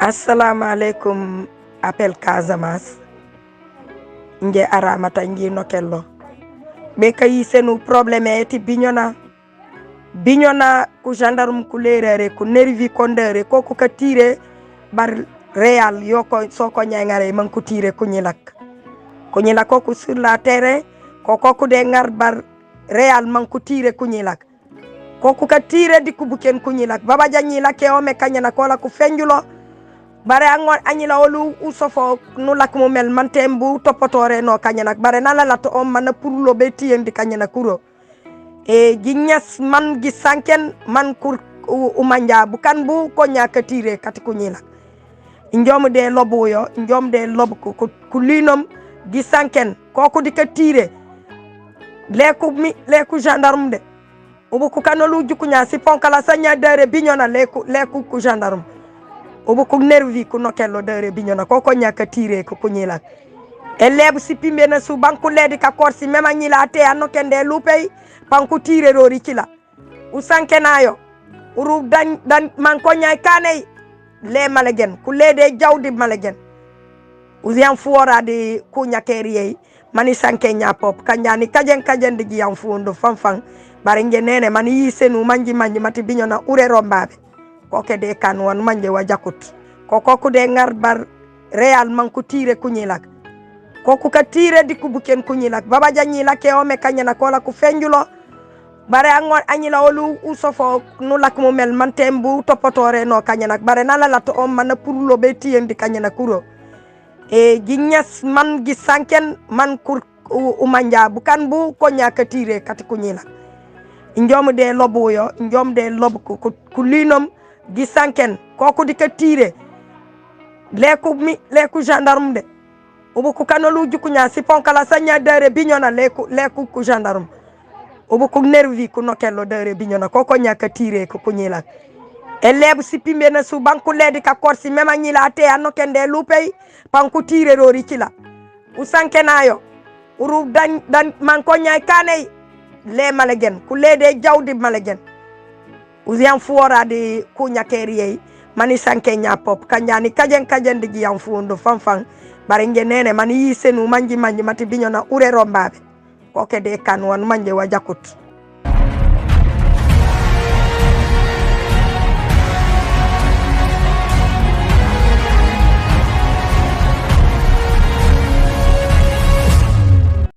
Assalamualaikum appel Casamance nge aramata ngi nokello be kayi senu problème ti bignona ku gendarme ku lerere ku nervi kondere ko ku ka tire bar real yoko soko nyangare man ku tire ku nyilak ko ku sur la terre ko ku de ngar bar real man ku tire ku nyilak ko ku ka tire di ku buken ku nyilak baba janyi lake o me kanyana ko la ku fenjulo bare angon anyila olu usofo nu lak mu mel man tembu topotore no kanyana bare nala lato on man purlo be tiyendi kanyana kuro e ginyas man gi sanken man kur umanja bukan bu ko nyaka tire kat ku nyila njom de lobu yo njom de lob ku linom gi sanken koku di ka tire leku gendarme de ubu ku kanolu jukunya si ponkala sanya dere bignona leku ku gendarme ubu ku nervi ku nokello dere bignona koko nyaka tire ko kunyila elebu si pimbe na su banku ledi ka korsi mema nyila te anno kende lupei panku tire rori kila usanke nayo uru dan man ko nyai kanei le malegen ku lede jawdi malegen uzian fuora di ku nyakeriye mani sanke nya pop kanjani kajen digi yam fundo fanfan bare ngenene mani yisenu manji mati bignona ure rombabe koke de kan won manje wajakut ko de ngar bar real man ku tire ku nyilak ko ku ka tire di ku buken ku nyilak baba janyi lake o me kanyana ko la ku fenjulo bare angon anyila olu usofo nu lak mu mel man tembu topotore no kanyana bare nala lato on man purlo be tiyendi kanyana kuro e ginyas man gi sanken man kur umanja bukan bu ko nyaka tire kat ku nyilak njom de lobu yo njom de lob ku linom gi sanken koku di ka tire leku gendarme de ubu ku kanolu jukunya si ponkala sanya dere bignona leku ku gendarme ubu ku nervi ku nokello dere bignona koko nyaka tire ko kunyila elebu si pimbe na su banku ledi ka korsi mema nyila te anno kende lupei panku tire rori kila usanke nayo uru dan man ko nyai kanei le malegen ku lede jawdi malegen uzian fuora di ku nyakeriye mani sanke nya pop kanjani kajen digi yam fundo fanfan bare ngenene mani yisenu manji mati bignona ure rombabe koke de kan won manje wajakut